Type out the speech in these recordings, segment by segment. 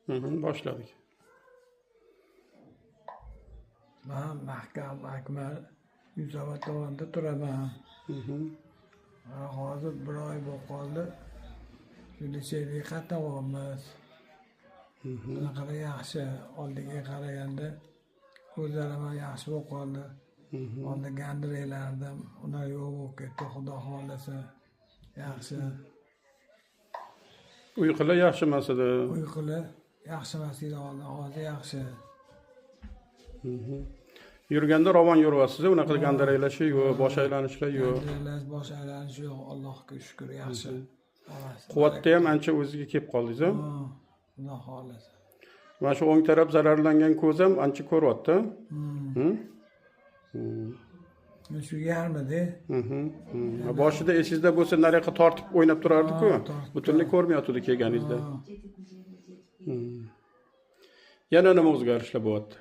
Boshladik. Man Mahkam Akmal Yunusobod tomonda turaman. Mana hozir bir oy bo'lib qoldi. Shu lecheniya qatnayapmiz. Bunaqa yaxshi, oldinga qaraganda ko'zlarim ham yaxshi bo'lib qoldi. Oldin gandiraklardim, ular yo'q bo'lib ketdi, Xudo xohlasa. Yaxshi. Uyqular yaxshi emas edi. Uyqular yaxshi emas edi oldin, hozir yaxshi. Yurganda ravon yuryapsiz, unaqa gandiraklashi yo'q, bosh aylanishlar yo'q. Gandiraklash, bosh aylanish yo'q, Allohga shukr, yaxshi. Hammasi. Quvvatda ham ancha o'ziga kelib qoldingiz, a? Ha, Xudo xohlasa. Mana shu o'ng taraf zararlangan ko'z ham ancha ko'ryapti. Shu yarmida. Boshida esingizda bo'lsa, nariyoqqa tortib o'ynab turardi-ku. Ha, tortib. Butunlay ko'rmayotgandi kelganingizda. Yana nima o'zgarishlar bo'lyapti?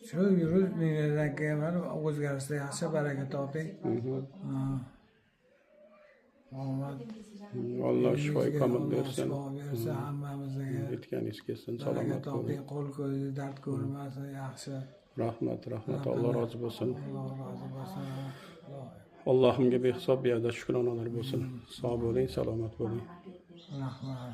Shu yurib mendan keyin mana o'zgarishlar yaxshi, baraka toping. Ha. Omad. Alloh shifo komil Alloh bersin. shifo bersin hammamizga. Aytganingiz kelsin, Baraka salomat bo'ling. toping, qo'l ko'zingiz dard ko'rmasin, yaxshi. Rahmat, rahmat. Alloh rozi bo'lsin. Alloh rozi bo'lsin. Alloh. Allohimga behisob beadad shukronalar bo'lsin. Sog' bo'ling, salomat bo'ling. Rahmat.